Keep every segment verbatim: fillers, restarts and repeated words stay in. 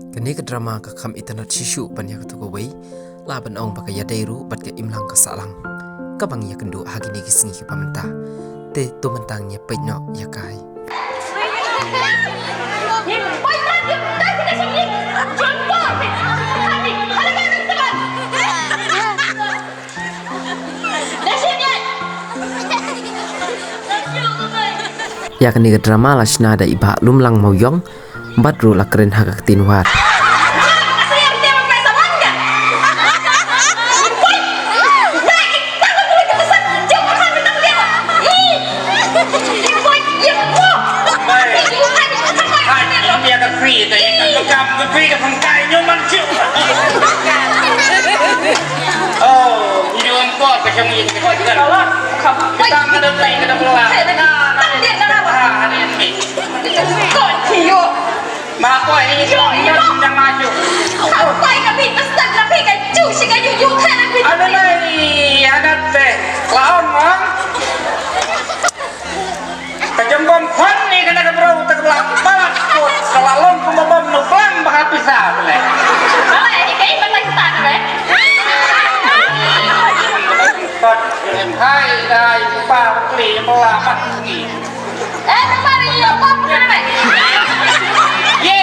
Kane ka drama ka kham itynnad shisha ban ïa katu kawei, lah ban ong ba ka ïadei ruh bad ka imlang ka sahlang kaba ngi ïakynduh ha kine ki sngi kiba mynta. Te to mynta ngin ïa peit noh ïa ka. Ïa kane ka drama la shna da i Bah Lumlang Mawïong bad ruh la kren ha ka ktien War. Oh, you want God, but you need to God. Kita ada play, kita bola. Nah, nah, ini. Kau cium. Ma ko ini yo yo nang maju. Kau pai ka bi pesan la pi ka ju si ka ju ju kan bi. Ada nai, ada teh. Lawan, Mang. Ka jong bom khon ni kane ka bro, ta ka bla palat ko, ka la long kumba bom nu plang ba ka pisa le. Ala ni kai ba ta kita le. Kot hai dai pa kli melamat ni. Eh, ta pa ni yo bom khon me. Ye,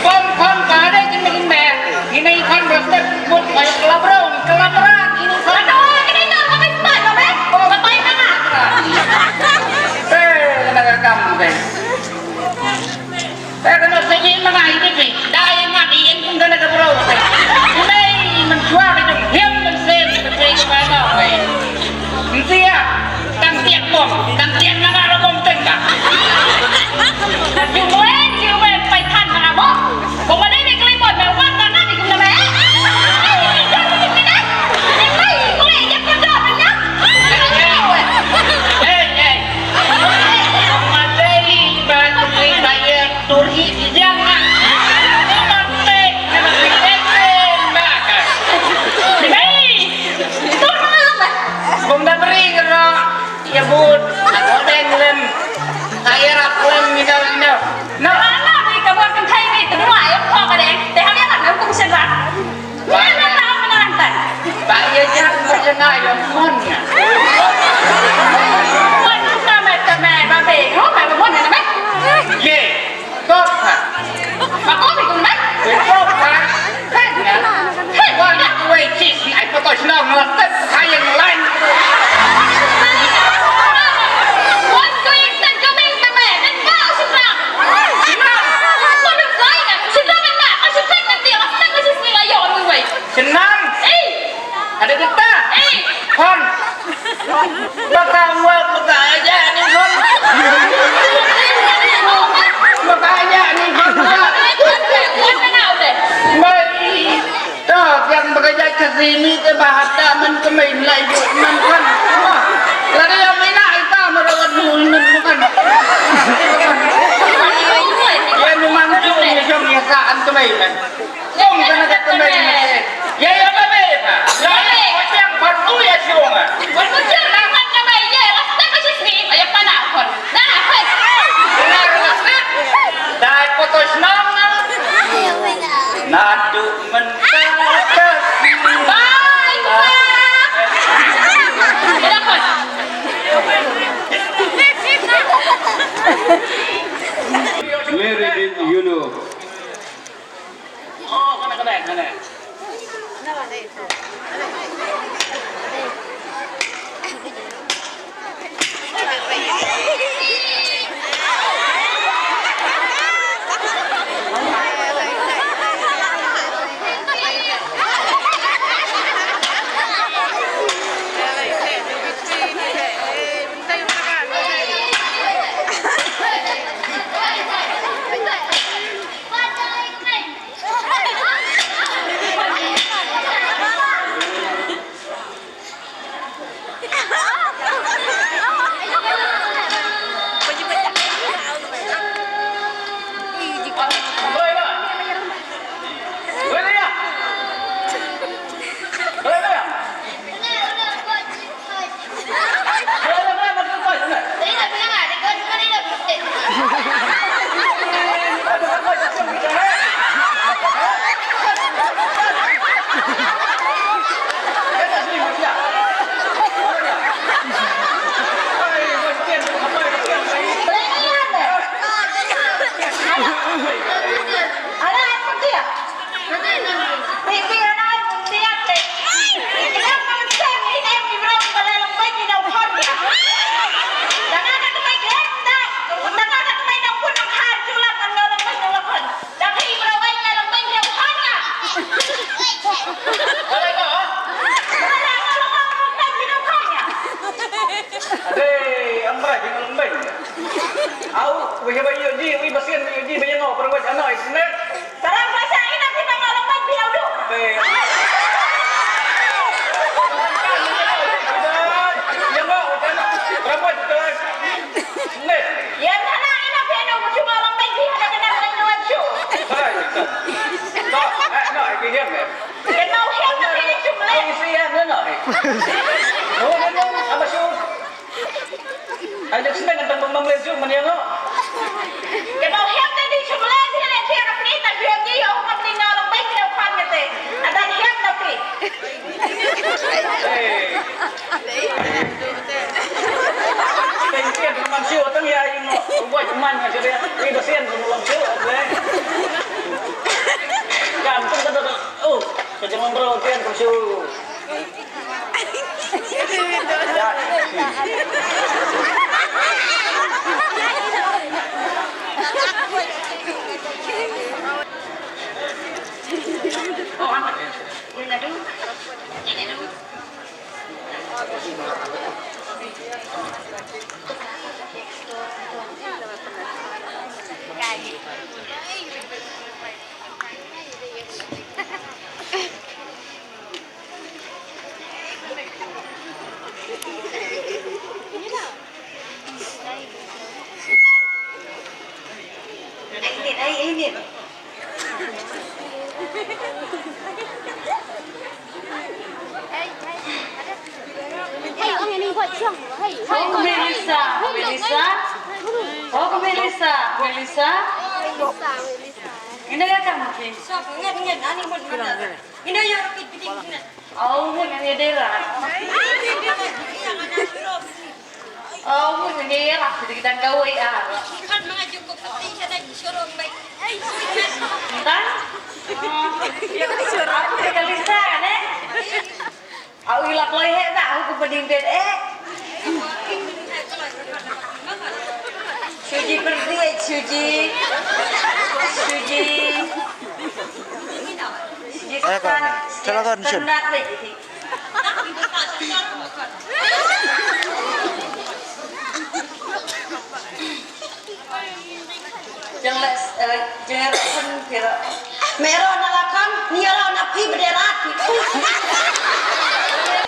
bom khon ka dai kin me kin me. Ini khon ba step mut mai ka la bro, ka la bra, ini khon. Ka ta wa kini ka ka me sta ka me. Ka ta ina na. Eh, na ka kam te. Eh, ka na sa ji ma ngai ni pi. Dai ma ni en kun ka na ka bro te. Nei man chwa ka jong hiam man sem ka pe ka ba ka te. Ntia, tang tiak bom, tang tiak na ka bom teng ka. Jumwe, jumwe, pai than na ka bom. Ko ma dei me khlei bom me wan na na ni kum na me. Hey, hey. Ma dei ba khlei ba ye tur hi ki jang na. Ma dei ba khlei ba ye ba ka. Hey, tur na me. Bom da bring ro. Ïa bud, ka deng lem. Ka ïarap lem, ïa dau, ïa dau. No. Ala, ala, ni ka bud kan thai ni, tengwa, ïa khuwa ka deng. Te ham ïa lam, kum shen rak. Ba ïa lam, lam, lam, lam, lam. Ba ïa jang, ba ïa ngai, ïa mon ïa. Mon, tame, tame, ba be, ho, ba, ba mon ïa, tame. Ye. Kop ha. Ma kop hi kumne? Kop ha. Hei na. Hei wan na kuwei chis ni ai poto shnong la tet ha yang lain. Wan kuwei tet kumne kumne. Nen ba u sitra. Sitra. Ko duk lain na. Sitra men na. Ka sitra men ti la tet ka chis ni la yo kuwei. Senang. Ei. Ada kita. Ei. Hon. Baka wa baka aja ni hon. Baka aja ni hon. Mai. To yang baka aja ke sini te bahata men ke main lai ju men hon. Lada yang mina ita merawat nu men bukan. Ya memang ju ni jom ya saan ke main. Song kana ka tmei ne. Ye ya ba be ba. Ya ye ko tiang ba tu ya song. Wa tu tiang na man ka ba ye la ta ka shisni. Aya pa na kon. Na ha. Na la sni. Dai poto shnong na. Na du men ta ta. Bye. Ila kon. Mary Lynn Yulo. Beng. Au, wei ba ïoh ji, wei ba sien ïoh ji, ba ïoh ngo, para wei ano, isnet. Para wei sa ina kita ngalong beng bilau du. Beng. Ïa ngo, ïa ngo, para wei tu. Net. Ïa nana ina phi anu, musu ngalong beng bilau, kena beng luar su. Hai. To, eh, no, eh, ki hiam, eh. Kena hiam, tapi ni cuma. Ai, isi ya, no, no, eh. No, no, no, apa su? Ai, dek sdang tang bang bang leh ju, man ïa ngo. Kano hiam te di shu mlei di leh thiang ka sngi, tang hiam di ïoh ka bni nga long beng ïa u pan kate. Adan hiam na phi. Hei. Beng thiang ka man shu, tang ïa ïa ngo. Buat man nga shu dia. Ni basian ka long shu, leh. Kam tang ka tang. Oh, ka jangan bro thiang ka shu. Hey, oh, Melissa, Melissa. Oh, Melissa, Melissa. Ini dia kan, Melissa. Ini dia yang kita bikin. Au, ngan ïa dei rat. Au, ngan ïa rat, kita kawei ah. Kan ma ju ko pati sa da showroom bai. Entah? Ka Lisa kan, eh? Au, i lap loi heh da, au, ko pading bet eh. Shuji pergi, eh, Shuji. Shuji. Shuji. Eh, kan. Salah kan, Shun? Tenang deh. Jeng le, eh, jeng le, jeng le. Mero na lakon, ni ro na phi bdera phi.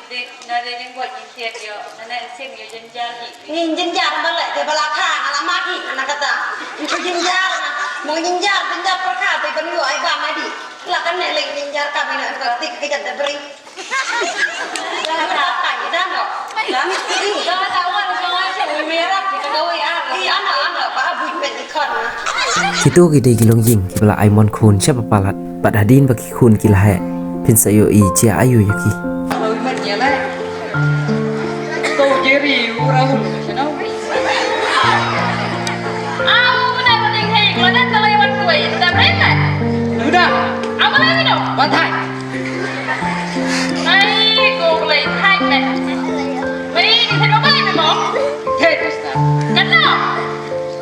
Dik, na de jeng buat jeng tiet yo, na ne sing yo jeng jani. Ni jynjar ba leh, te ba la kha, na la maki, na kata. Ni jynjar, na. Mo jynjar, jynjar perkha, te ban yu ai ba madi. La kan ne leh jynjar ka bina ka tik ka jat da bri. Jynjar ka, ka ni dan no. Dan. Jynjar ka wan ka wan se ni mera ki ka wei a. Ki ana ana ba bu pet ni kon na. Kito ki dei ki longïing kiba la ai mon khun sha ba palat. Bad hadien ba ki khun ki la heh, phin sa ïohi jia aiu ïa ki.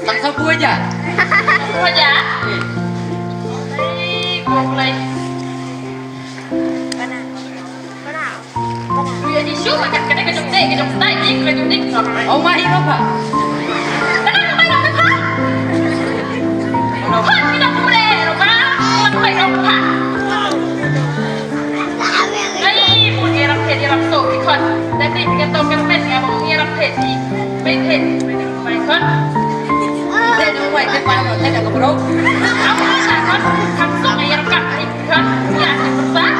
Tang sabu aja. Sabu aja? Hmm. Ai, ko Blei. Ui, aji shu, ka, ka, ka jong te, ka jong te, ka jong te. Oh, ma hi, Ropa. Ka, ka, ka, ka, ka. Ropa, ni dah boleh, Ropa. Ropa, Ropa. Ai, mun ngi rap phet, ngi rap sok, ki khon. Tapi, kita tahu kan, men, ngi rap phet, ngi. Phet, phet, phet, khon. Te dang wai te pa lo te dang bro. Apa nak khon? Khon song ya kat ai khon. Ya ni besar.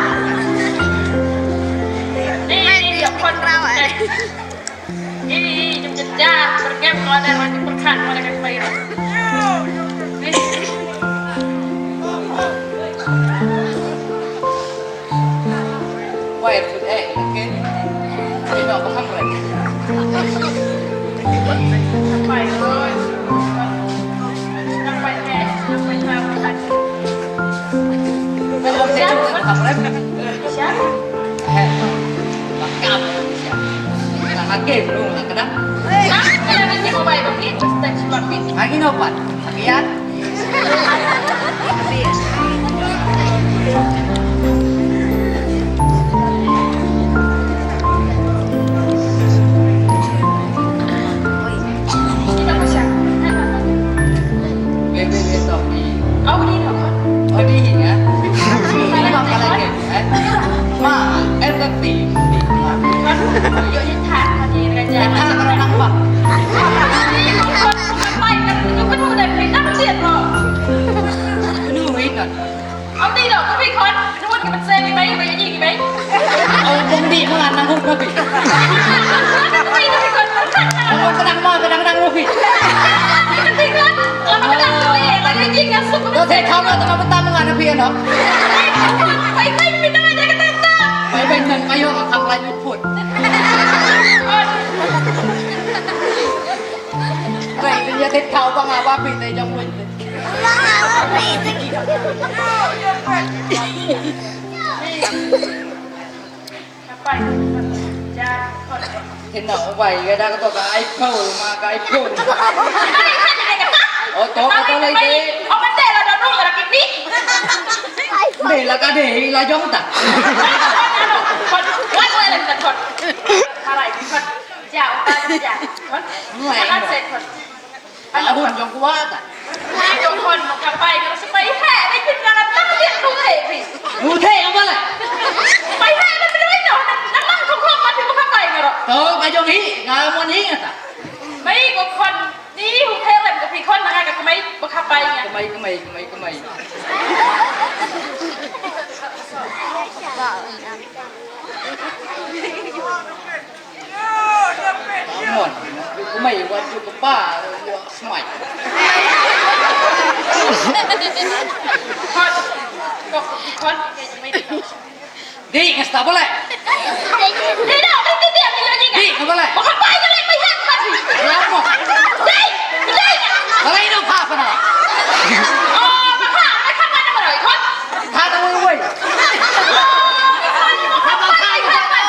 Ni ya khon rawa. Ni jom jejak bergem lo ada lagi perkan lo ada kan baik. Lagi no pan. Lagi ya. Ma, em ka ti. Ïoh ïa tha ka ti ka ja. Tha ka nang ba. Kano hi na? Ong ti dong, ka pi khon. Kano ka mat se ki bai, bai ni ki bai. Ong bong di ma nang huk ka pi. Ong ka dang ma, ka dang dang pi. Ka pi khon. Ong ka dang pi, ka pi khon. Ko te kham ma ta ma ta ma na pi no. Bai bai pi ta ma ja ka ta ta. Bai bai nang ayo ka kham lai phut. Bai bai ya te khau ba nga ba pi te jong bai. Te na u bai ka da ka to ka iPhone ma ka iPhone. O to ka to lai te. Dei la ka dei la jong ta. Ngai. Ka hun jong kwah ta. Ai jong khon mo ka pai ka sa pai he, dei phi ka la tang dia tu he phi. Mu the ong ba la. Pai he na phi no na nang khom khom ma phi mo ka pai ngaro. To ka jong hi, nga mon hi nga ta. Mai ko khon ni hu he lem ka phi khon na nga ka mai mo ka pai nga. Ka mai, ka mai, ka mai, ka mai. Mon, kumai wan ju kpa, wan smai. Di nga sta bole. Di nga bole. Bole ino pa pa na. Tha ta wei wei. Tha ta wei wei.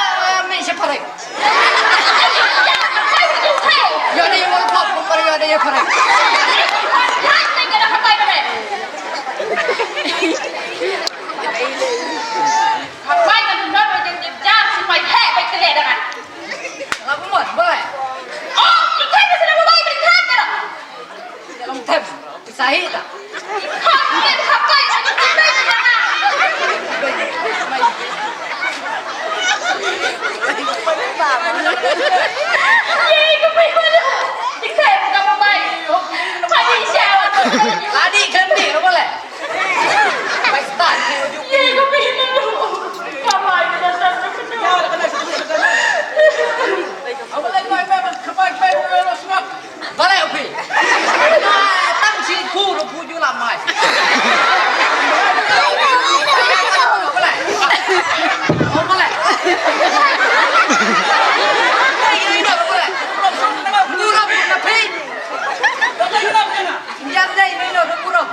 Mi se pare. Yo de yo pop, pare yo de yo pare. Bai kan dum dum jeng jeng jar si bai he bai kele dengan. Lagu mon bai. Oh, kita ni sudah bai bai kan. Dalam tem. Sahi ta? Ladi kendi lo boleh. Bai start. Balei u phi? Tang shi khu ru phu ju lam mai. Balei? Oh, balei? Balei ino balei? Burom na phi. Ïa dei ino burom.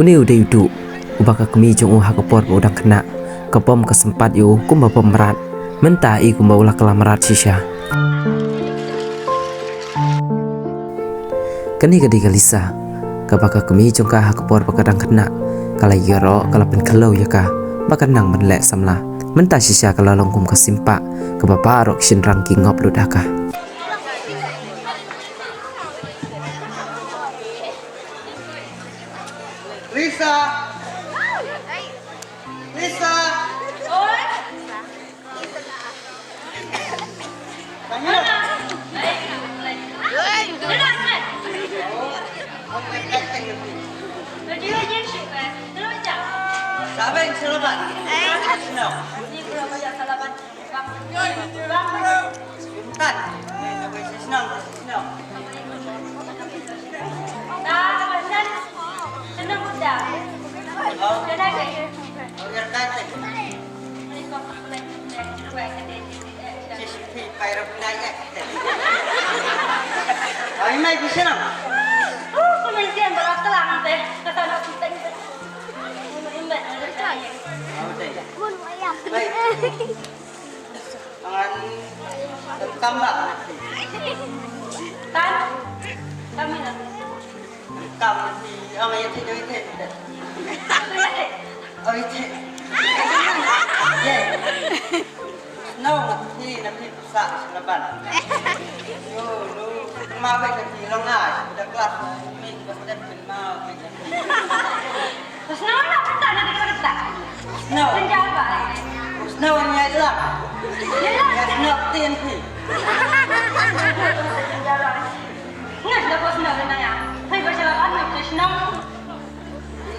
Une u dei u Duh, uba ka kmie jong u ha ka por ba u dang khynnah ka bom ka sympat ïa u kumba bom mrad. Mynta i kumba u la kylla mrad shisha. Kane ka dei ka Lisa, kaba ka kmie jong ka ha ka por ba ka dang khynnah ka la ïaroh, ka la pynkhyndew ïa ka ba kan nang ban leh samla. Mynta shisha ka la long kum ka sympat kaba baroh ki shynrang ki ngop lut ha ka. Lisa. Lisa. Sabeng selamat. No. Tan. Shisnong, shisnong. Oh. Oi, mai, pisa na? Oh, pengisian berat telang teh. Kata nak putih. Mai. Angan kamba. Tan. Kami na. Kam hi, ang ïa thik, ïa thik. Ïa thik. Ïa. No, hi na hi sa laban. Yo, no. Ma wei ka hi long ai, da kelas mi ba step pin ma wei ka hi. Snow na pynta na dei ka pynta. Snow. Pynjah ba. Snow ni ai la. Ni la. Ya snow tin hi. Pynjah ba. Ngas da ko snow na ya. Hai ba shala an na snow.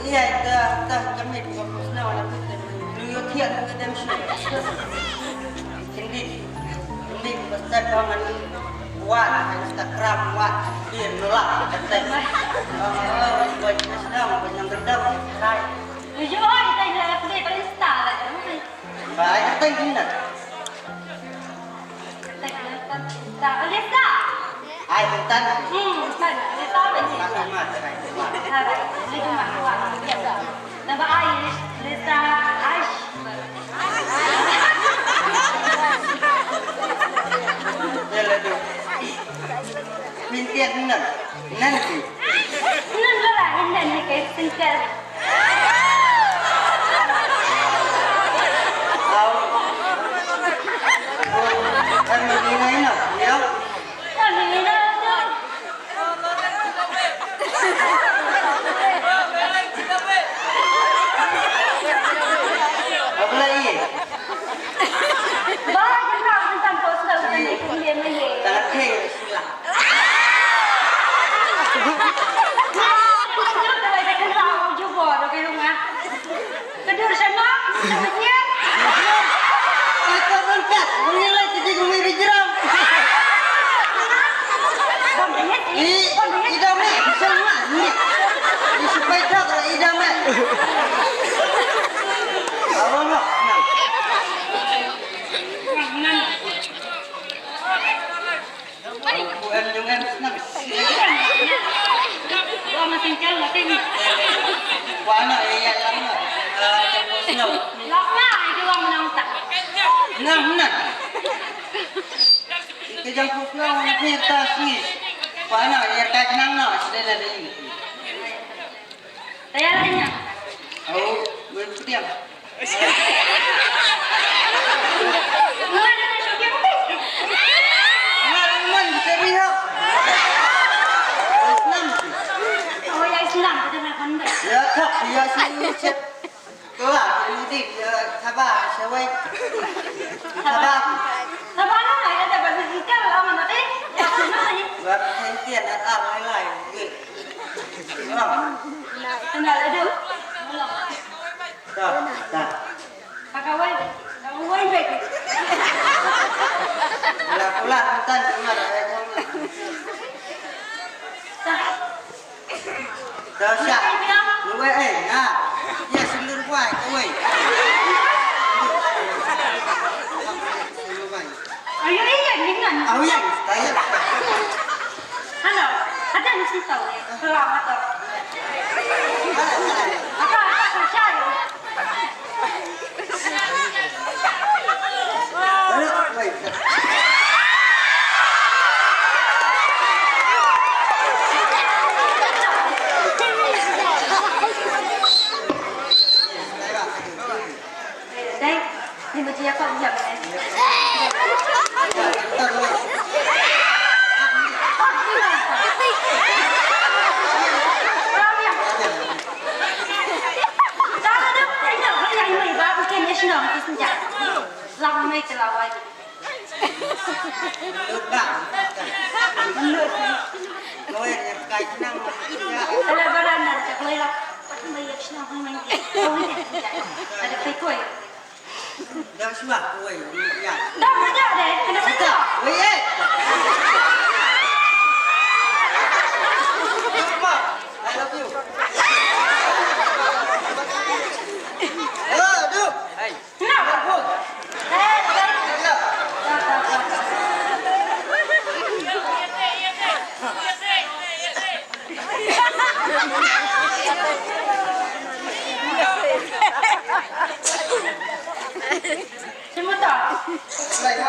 Iya, ta ta kami ko snow na pynta. Lu yo thian ka dem snow. Hindi. Hindi ko step ba man. Wat Instagram, wat bir nolak. Buat Instagram, buat yang gedap. Hai. Tujuh hari tadi lah aku dia paling star lah. Baik, thank you nak. Thank you, Lisa. Ai, bentar. Hmm, bentar. Lisa apa ni? Mata, mata, mata. Hai, ini cuma dua. Naba ai, Lisa, ai. Ïa la dei. Min tiat nan. Nan ti. Nan la la nan ni ke singkel. Au. Kan ni ngai na. Ïa. Kan ni ngai na. Apa lagi? Ba, jin ba, jin tan ko sel kan ni kan dia mai ye. Tangan kiri, sila. Jin ba, jin ba, jin ba. Ka dur sha no, ka dur sha no. Ai, ka bangkat, menilai kita kemiri jeram. Bang, ingat, i, bang, ingat. I dame, bisa mak, ni. Ni supaya tak, i dame. Abang, mak, nah. Nah, nah. Ku em jong em snap. Wa ma singkel ma ting. Wa na e ya lang na. Jong ko snap. Lok na e ki wa ma nang tak. Nah, nah. Ke jong ko snap ma ni ta sngi. Wa na e ka nang na sdena de. Tayar nya. Au, wen pdiang. Ta, ta. Ka kawai, ka kawai bek. La pula, tan, tan, tan. Ta. Ta, sha. Lu wai, eh, na. Ya, sendiri wai, kawai. Ayo, iya, ningan. Ayo, iya, ta, iya. Hello, ada ni sih tahu, eh. Kelam atau? Apa, apa, kerja, ya? Dai, ni mesti apa yang, eh? Dah shuwa, wei, ya. Dah, dah, dah, dah. Kena sentuh. Wei, eh. Shuwa, I love you. Hello, dude. Hey. Kenapa? Hello. Eh, eh. Hello. Bye.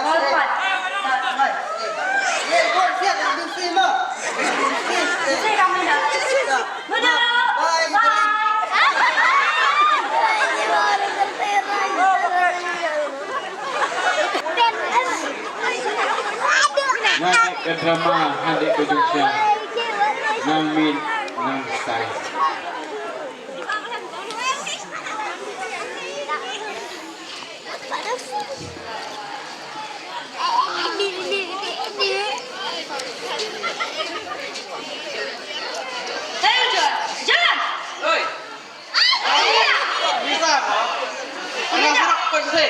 Nga ka drama handik ka jong sha. Nang min nang sai. Hey, John! John! Oi! Bisa, ha? Bisa. Bisa.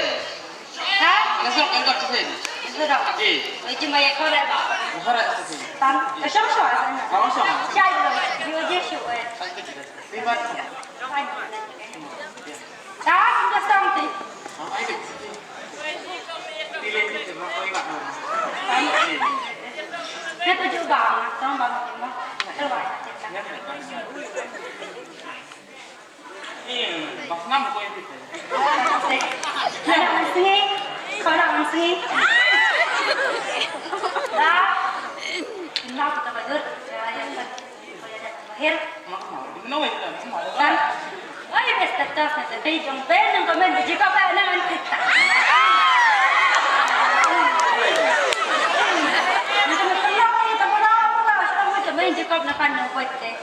Ha? Nasa kan kat sini. Nasa dah. Eh. Lagi mai kau dah, Pak. Nasa dah sini. Tan, eh, sama, sama. Sama, sama. Siya yun. Di wajah siya, eh. Di mana? Tan, nasa dah. Sama, eh. Di lain kita, mau kau ingat mana? Tan. Kita juga, sama, sama. Terus. Kau nak mansngi? Kau nak mansngi? Dah. Dah kita bajut. Ya, ya, ya. Kau ya, ya, lahir. Kan? Oi, best actor, na te jong ben nang komen biji ko ba nang kita. Jacob na kan nang buat deh.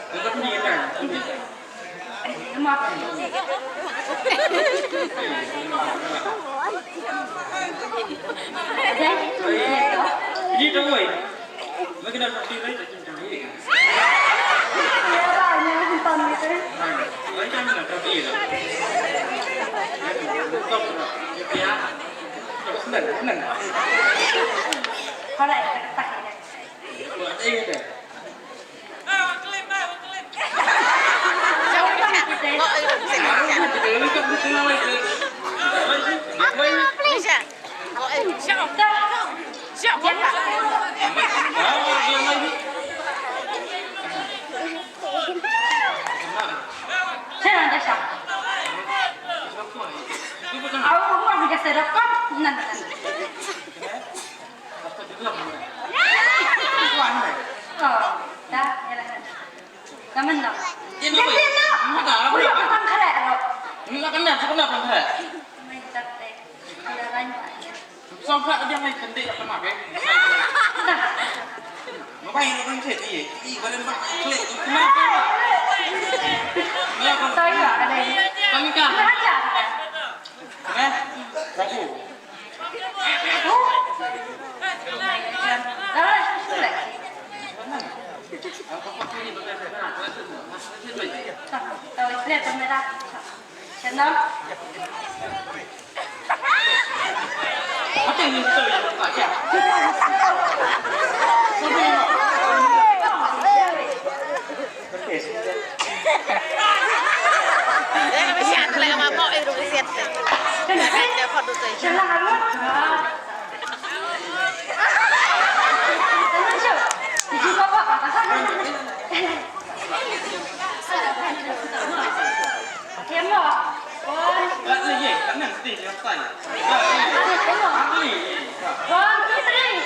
Wan, eh. Oh, dah, yalah. Dah menang. Dah menang. Udah, udah, udah. Main tak, eh. Udah, lanjut. Song ka dia mai kendi apa mak, eh? Dah. Ngapain lu kan cek, iya. Ih, kalian mak klik. Kenapa? Saya ada. Kami kah? Udah aja. Eh? Ragu. One, two, three.